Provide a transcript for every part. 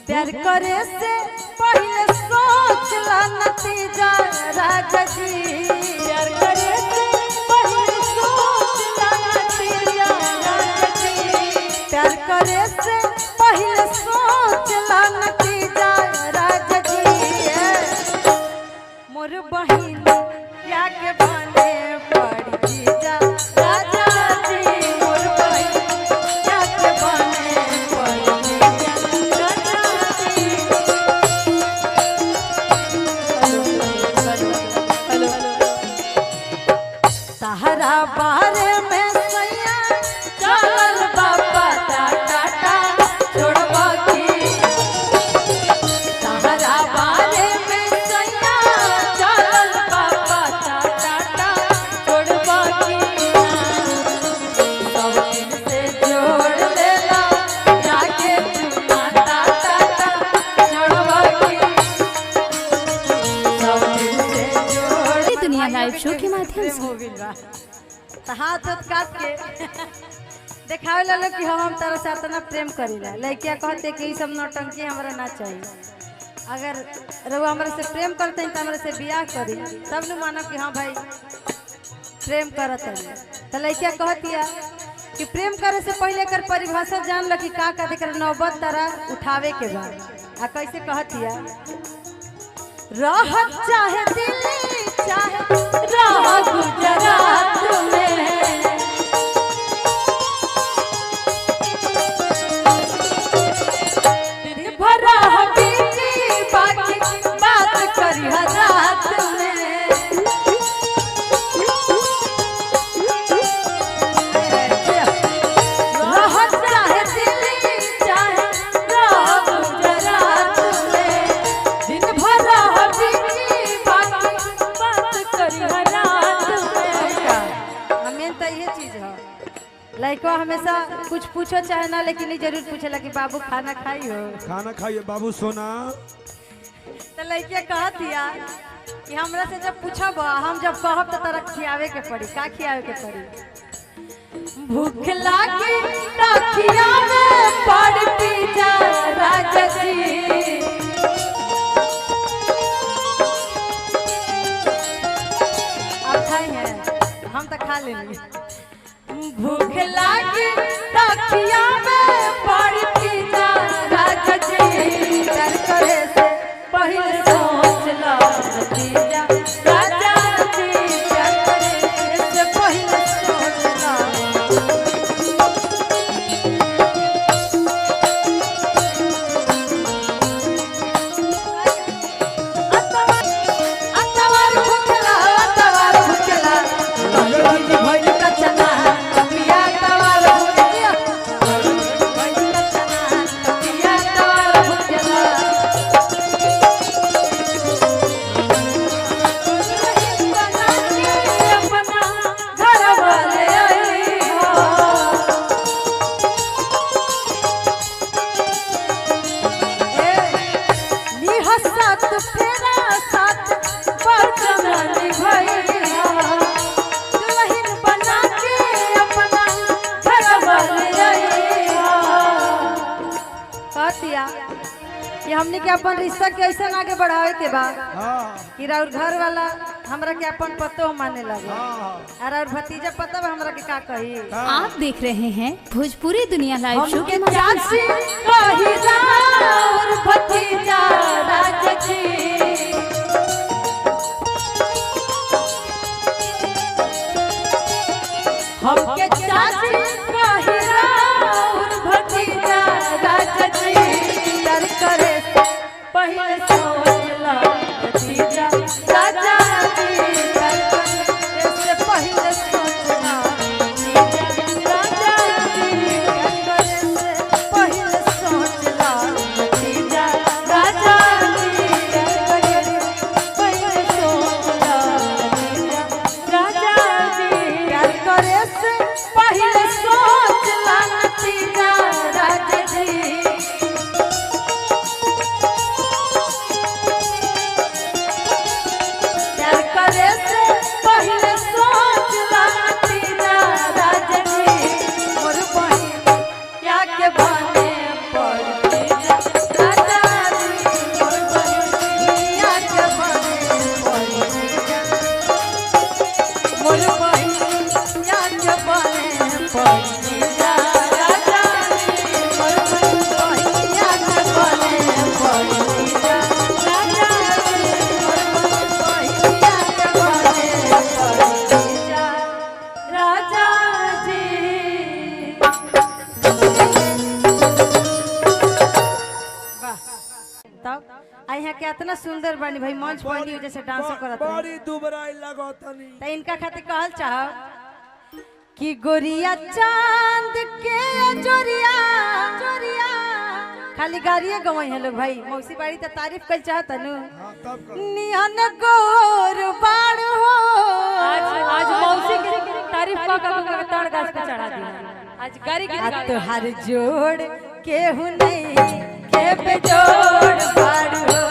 प्यार करे से पहले सोच ला नतीजा राजा जी। प्यार करे से पहले सोच ला नतीजा राजा जी। प्यार करे से पहले सोच ला नतीजा राजा जी। मोर बहिन या के बने पड़ी जीजा राजा जी। मोर बहिन या के बने पड़ी जीजा राजा जी। हेलो हेलो सहारा बारे में सैया चलल बाबा टाटा टा छोड़बा की। सहारा बारे में सैया चलल बाबा टाटा टा छोड़बा की। सब दिन से जोड़ लेला जाके तू टा टा टा छोड़बा की। सब दिन से जोड़ दुनिया लाइव शो के माध्यम से हो गइल बा। त हाथ हाथ काट के देखावे ला कि हम तारा से इतना प्रेम करीला। लड़किया कहते कि ई सब नौटंकी हमरा ना चाहिए। अगर रउआ हमरा से प्रेम करते हैं तो हमरा से बियाह करी तब न मानब कि हाँ भाई प्रेम करत है। तो लड़किया कहतिया कि प्रेम करे से पहले एकर परिभाषा जान ल कि का का एकर नौबत तारा उठावे के बा। आ कैसे कहतिया, रह चाहे दिल्ली चाहे रह गुजरात में, दिन भर रह बीजी बाकी बात करी रात में। रह चाहे दिल्ली चाहे रह गुजरात में, दिन भर रह बीजी बाकी बात करी रात में। मेन तो ये चीज है, लड़का हमेशा कुछ पूछो चाहे ना, लेकिन ये जरूर पूछेला कि बाबू खाना खाई हो, खाना खाइए बाबू सोना। तो लड़किया कहतिया कि हमरा से जब पूछब हम जब कहब तो तारा खियावे के पड़ी। का खियावे के पड़ी? भूख लागी तो खियावे पड़ी पिज्जा राजा जी। आप खाए हैं? हम तो खा लेंगे। भूख लागी तो खियावे पड़ी पिज्जा राजा जी। प्यार करे से पहले सोच ला नतीजा राजा जी। प्यार करे से पहले सोच ला। अतवार भुखला अतवार भुखला भइल भइल कचना पिया तवार भुखला भइल कचना पिया तवार भुखला। अपना घर वाले आई हो। निह सात फेरा सात वचन निभैया, दुल्हन बना के अपना घर वाले अइहा। कहतिया कि हमनी के अपन रिश्ता के ऐसा आगे बढ़ावे के बा कि राउर घर वाला हमरा के अपन पतो माने लगे और राउर भतीजा पता बा हमरा के का कही। आप देख रहे हैं भोजपुरी दुनिया लाइव शो के हमके माध्यम से। चाची कही राउर भतीजा राजा जी। हमके चाची कही राउर भतीजा राजा जी। प्यार करे से पहले सोच ला नतीजा राजा जी। प्यार करे से पहले सोच ला नतीजा राजा जी। प्यार करे से पहले सोच ला तब आ यहाँ के इतना सुंदर बानी भाई मंच पर जैसे डांस करत रहे। बड़ी दुबराई लगतनी। त इनका खातिर कहल चाहब कि गोरिया चांद के जोरिया जोरिया खाली गाड़िए गवाई है लोग भाई मौसी बाड़ी त तारीफ कल चाहत नु। हां तब का नियन गोर बाड़ हो। आज आज मौसी के तारीफ का का तड़ गाछ पे चढ़ा दी आज गाड़ी की। आ तोहार जोड़ केहू नहीं के बेजोड़ बाड़ हो।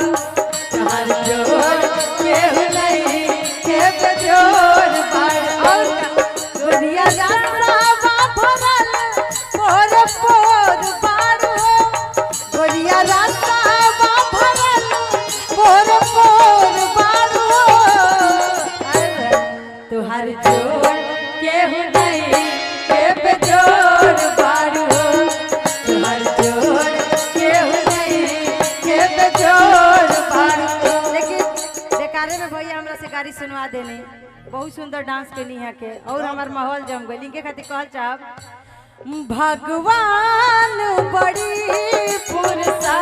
तोहार जोड़ केहू नहीं के बेजोड़ बाड़ हो। गोरिया रास्ता भरल पोर पोर बाड़ हो। गोरिया रास्ता भरल पोर पोर बाड़ हो। तुहार जोड़ केहू नहीं के बेजोड़ बाड़ हो। तुहार जोड़ केहू नहीं के बेजोड़ बाड़ हो। लेकिन बेकारे में भैया हमरा से गाड़ी सुनवा देने बहुत सुंदर डांस के यहाँ के और हमार माहौल जम गई। इनके खातिर कहल चाहब भगवान बड़ी फुर्सत